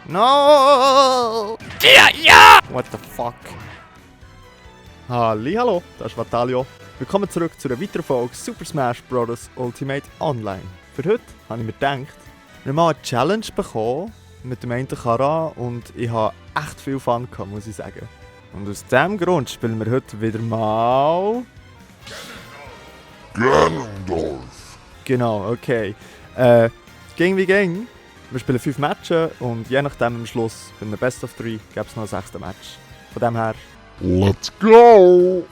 No! Ja! What the fuck? Hallo, das ist Vatalio. Willkommen zurück zu einer weiteren Folge Super Smash Bros. Ultimate Online. Für heute habe ich mir gedacht, wir haben mal eine Challenge bekommen mit dem einen Kara und ich habe echt viel Fun gehabt, muss ich sagen. Und aus diesem Grund spielen wir heute wieder mal... Ganondorf. Genau, okay. Ging wie ging. Wir spielen 5 Matches und je nachdem am Schluss, bei einem Best of 3, gibt es noch ein 6. Match. Von dem her... Let's go!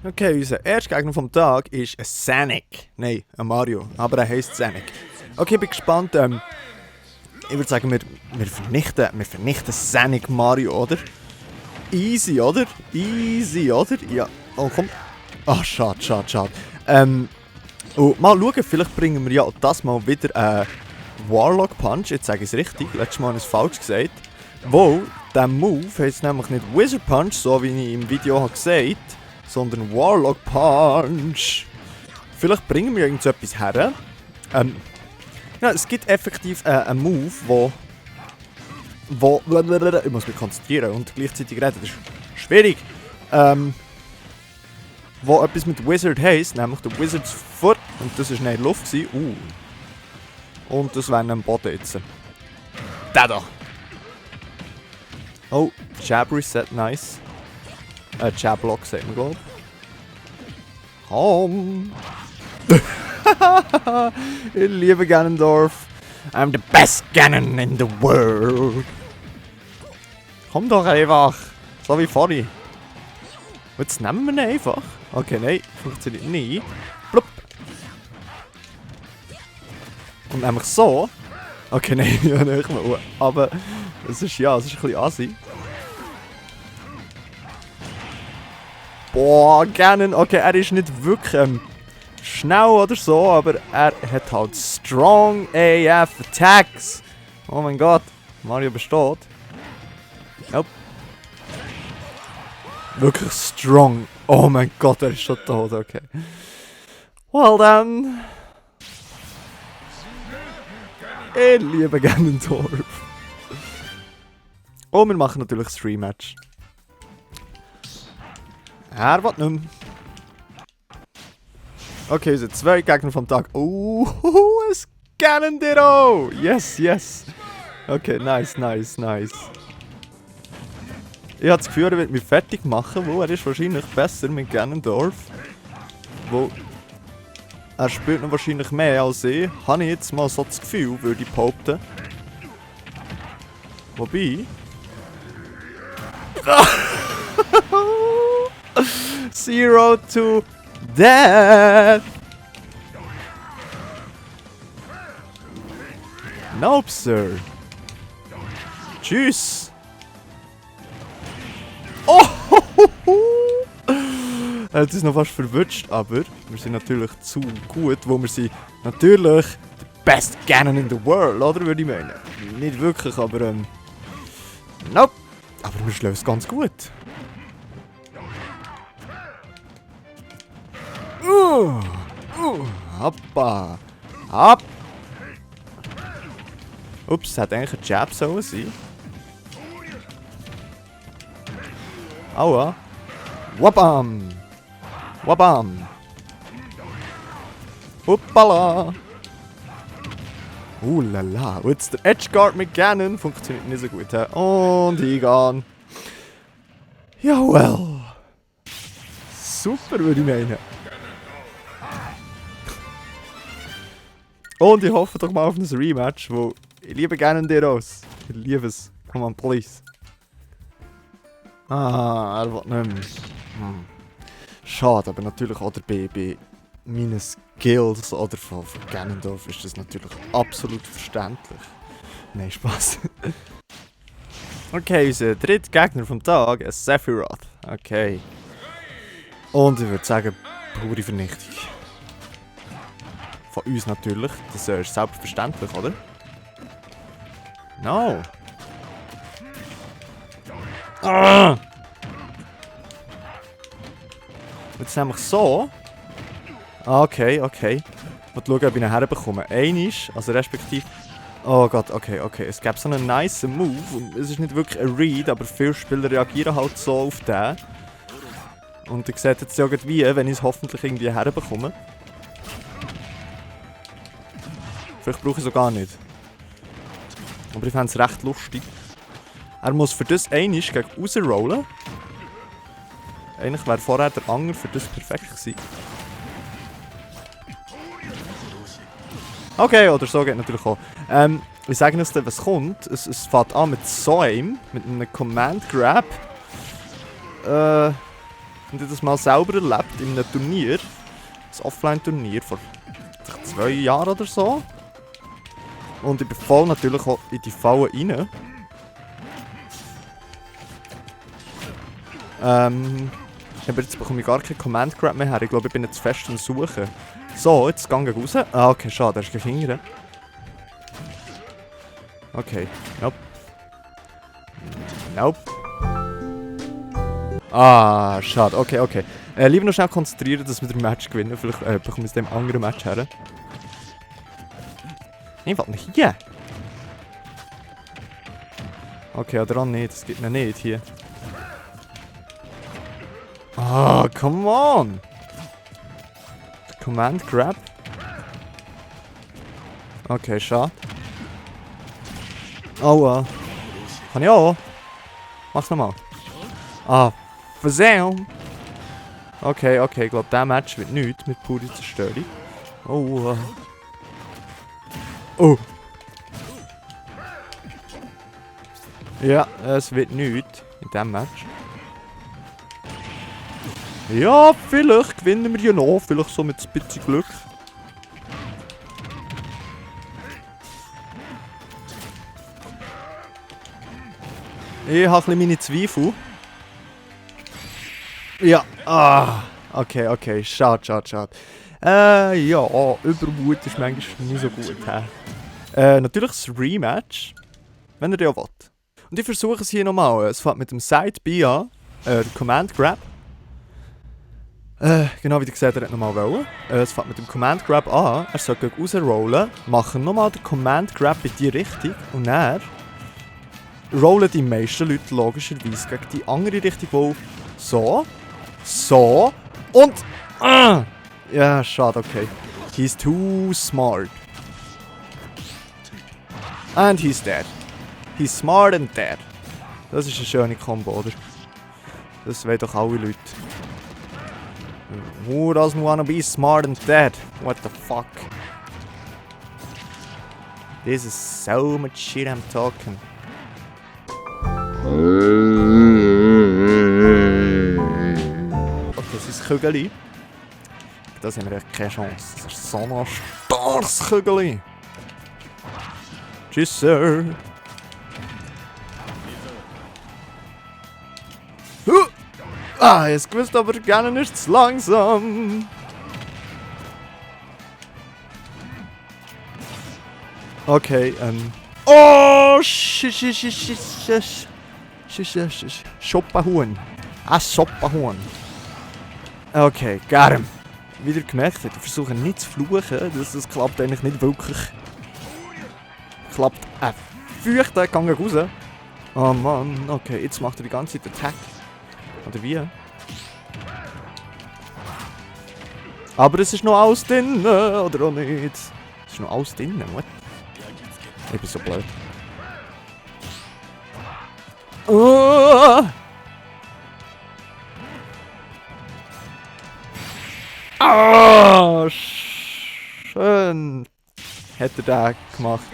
Okay, unser erster Gegner vom Tag ist ein Sonic. Nein, ein Mario, aber er heisst Sonic. Okay, ich bin gespannt. Ich würde sagen, wir vernichten Sonic Mario, oder? Easy, oder? Easy, oder? Ja. Oh, komm. Ah, schade. Und mal schauen, vielleicht bringen wir ja das mal wieder einen Warlock Punch. Jetzt sage ich es richtig, letztes Mal habe ich es falsch gesagt. Wo, dieser Move heisst nämlich nicht Wizard Punch, so wie ich im Video habe gesagt, sondern Warlock Punch. Vielleicht bringen wir irgend so etwas her. Ja, es gibt effektiv einen Move, wo ich muss mich konzentrieren und gleichzeitig reden, das ist schwierig. Wo etwas mit Wizard heisst, nämlich der Wizard's Foot, und das war nicht Luft. Und das wäre am Boden jetzt. Der da! Oh, Jab Reset, nice. Jab Lock sagt man, glaube ich. Komm! Ich liebe Ganondorf. I'm the best Ganon in the world. Komm doch einfach. So wie vorhin. Jetzt nehmen wir ihn einfach. Okay, nein, funktioniert nicht. Blub. Und nämlich so. Okay, nein, ja nicht mal. Aber es ist ein bisschen assi. Boah, Ganon. Okay, er ist nicht wirklich schnell oder so, aber er hat halt strong AF Attacks. Oh mein Gott, Mario besteht. Nope. Wirklich strong. Oh mein Gott, er ist schon tot, okay. Well then. Ich liebe Ganondorf. Und wir machen natürlich das Rematch. Er will nicht mehr. Okay, unsere 2 Gegner vom Tag. Ein Ganondorf! Yes. Okay, nice. Ich habe das Gefühl, er wird mich fertig machen, weil er ist wahrscheinlich besser mit Ganondorf. Wo er spielt noch wahrscheinlich mehr als ich. Habe ich jetzt mal so das Gefühl, würde ich behaupten. Wobei... Zero to death! Nope, Sir. Tschüss! Oh! Er hat uns noch fast verwünscht, aber wir sind natürlich zu gut, wo wir sind natürlich the best Ganon in the world, oder? Würde ich meinen. Nicht wirklich, aber nope. Aber wir schlagen es ganz gut. Hoppa. Hopp. Ups, es hätte eigentlich ein Jab sollen sein. Aua. Wabam. Hoppala. Lala. Und jetzt der Edgeguard mit Ganon funktioniert nicht so gut. He? Und eingehen. Jawohl. Super, würde ich meinen. Und ich hoffe doch mal auf ein Rematch, wo ich liebe Ganondorf. Ich liebe es. Come on, please. Ah, er will nicht mehr. Schade, aber natürlich auch bei meinen Skills oder von Ganondorf ist das natürlich absolut verständlich. Nein, Spaß. Okay, unser dritter Gegner vom Tag ist Sephiroth. Okay. Und ich würde sagen, pure Vernichtung. Von uns natürlich, das ist selbstverständlich, oder? No! Ah! Jetzt nämlich so. Okay. Ich will schauen, ob ich ihn herbekomme. Einmal, also respektive... Oh Gott, okay. Es gab so einen nice Move. Und es ist nicht wirklich ein Read, aber viele Spieler reagieren halt so auf den. Und ihr seht jetzt irgendwie, wenn ich es hoffentlich irgendwie herbekomme. Vielleicht brauche ich es so gar nicht. Aber ich fände es recht lustig. Er muss für das einmal gegen rausrollen. Eigentlich wäre vorher der Anger für das perfekt gewesen. Okay, oder so geht natürlich auch. Ich sage euch dann, was kommt. Es fängt an mit so einem, mit einem Command Grab. Und ich das mal selber erlebt in einem Turnier. Ein Offline-Turnier vor 2 Jahren oder so. Und ich bin voll natürlich auch in die Falle rein. Aber jetzt bekomme ich gar keinen Command Grab mehr her. Ich glaube, ich bin jetzt fest am Suchen. So, jetzt gehe ich raus. Ah, okay, schade, der ist gleich hinten. Okay, nope. Ah, schade, okay. Lieber noch schnell konzentrieren, dass wir den Match gewinnen. Vielleicht bekommen wir es dem anderen Match her. Nein, was nicht hier? Okay, oder auch nicht, das geht mir nicht hier. Ah, come on! Command Grab. Okay, schade. Oh, kann ich auch? Mach's nochmal. Ah, versehen! Okay, ich glaube, dieser Match wird nichts mit purer Zerstörung. Oh, Oh! Ja, es wird nichts in diesem Match. Ja, vielleicht gewinnen wir ja noch. Vielleicht so mit ein bisschen Glück. Ich habe ein bisschen meine Zweifel. Ja, okay. Schade. Ja, Übermut ist manchmal nicht so gut. Natürlich das Rematch, wenn ihr ja wollt. Und ich versuche es hier nochmal. Es fängt mit dem Side B an, der Command Grab. Genau wie ihr seht, er hat nochmal wollen. Es fängt mit dem Command Grab an. Er soll gegen rausrollen, machen nochmal den Command Grab in die Richtung und dann rollen die meisten Leute logischerweise gegen die andere Richtung, wo so und ja, schade, okay. He's too smart. And he's dead. He's smart and dead. Das ist eine schöne Kombo, oder? Das wollen doch alle Leute. Who doesn't wanna be smart and dead? What the fuck? This is so much shit I'm talking. Okay, das ist ein Kügeli. Das haben wir echt keine Chance. Das ist so ein starkes Kügeli. Tschüss, Sir. Jetzt gewusst, aber gerne nicht zu langsam. Okay, oh, Schoppenhuhn. Schoppenhuhn. Okay, got him. Wie ihr gemerkt habt, ich versuche nicht zu fluchen. Das klappt eigentlich nicht wirklich. Klappt feucht, der kann raus. Oh Mann, okay, jetzt macht er die ganze Zeit Attack. Oder wie? Aber es ist noch alles drin, oder auch nicht? Es ist noch alles drin, what? Ich bin so blöd. Schön. Hätte er den gemacht.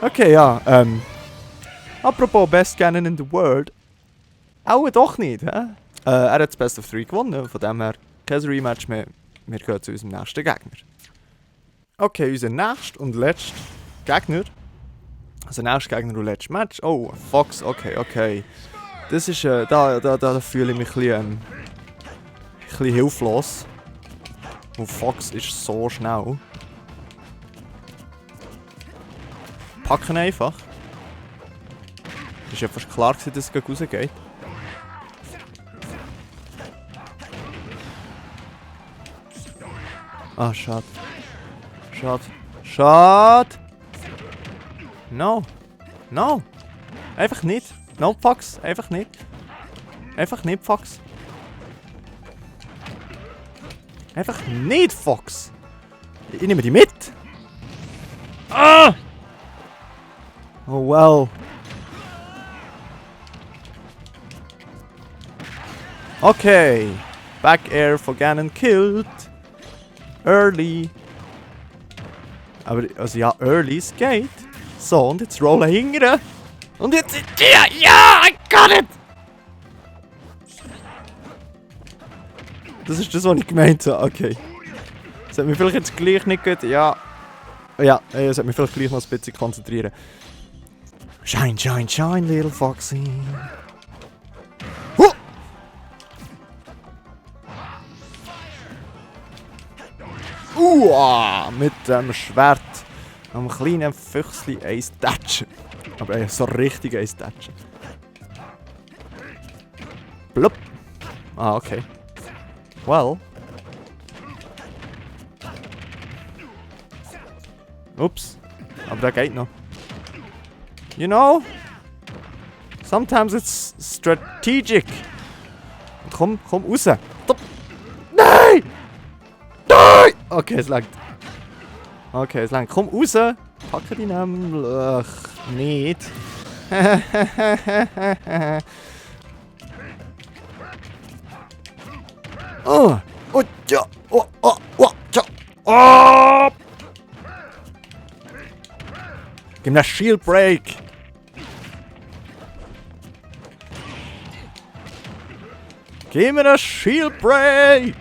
Okay, ja, apropos Best Cannon in the World. Auch doch nicht, hä? Er hat das Best of 3 gewonnen, von dem her kein Rematch mehr. Wir gehen zu unserem nächsten Gegner. Okay, unser nächster und letzter Gegner. Also nächster Gegner und letztes Match. Oh, Fox, okay. Das ist, da fühle ich mich ein bisschen hilflos. Und Fox ist so schnell. Packen einfach. Ist ja fast klar gewesen, dass es gleich rausgeht. Ah, schade. Schade. Schade. No. No. Einfach nicht. No, Fox. Einfach nicht. Einfach nicht, Fox. Einfach nicht, Fox. Ich nehme die mit. Ah! Oh, well. Okay. Back Air von Ganon killed. Early. Aber, also ja, early, es geht. So, und jetzt rollen hinten. Und jetzt sind die. Ja, I got it! Das ist das, was ich gemeint habe. Okay. Sollte mich vielleicht jetzt gleich nicht gut. Ja. Ja, ich sollte mich vielleicht gleich noch ein bisschen konzentrieren. Shine, shine, shine, little Foxy. Huh! Mit dem Schwert am kleinen Füchsli eins tatschen. Aber so richtig eins tatschen. Blub. Ah, okay. Well. Ups. Aber der geht noch. You know? Sometimes it's strategic. Komm raus. Stop. Nein! Nein! Okay, es langt. Okay, es langt. Komm raus. Packe die nämlich nicht. Oh! Oh, ja! Oh, oh, oh, ja! Oh! Gib mir Shield Break! Gib mir a Shield Break!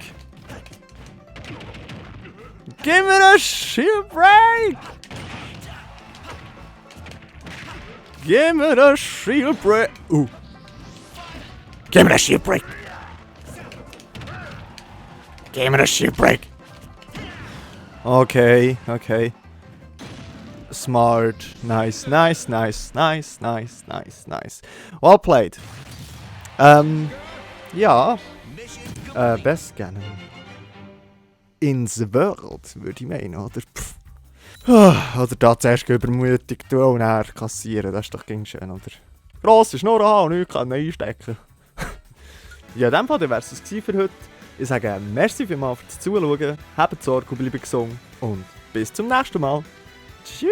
Give me a shield break! Give me a shield break! Ooh. Give me a shield break! Give me a shield break! Okay, okay. Smart. Nice, nice, nice, nice, nice, nice, nice. Well played. Ja. Best Ganon. In the world, würde ich meinen, oder? Pff. Oder da zuerst übermütig tun und dann kassieren, das ist doch ganz schön, oder? Grosse Schnurren haben und nichts einstecken. Ja, in dem Fall wäre es für heute. Ich sage merci vielmals fürs Zuschauen, habt Sorge und bleibt gesund und bis zum nächsten Mal. Tschüss!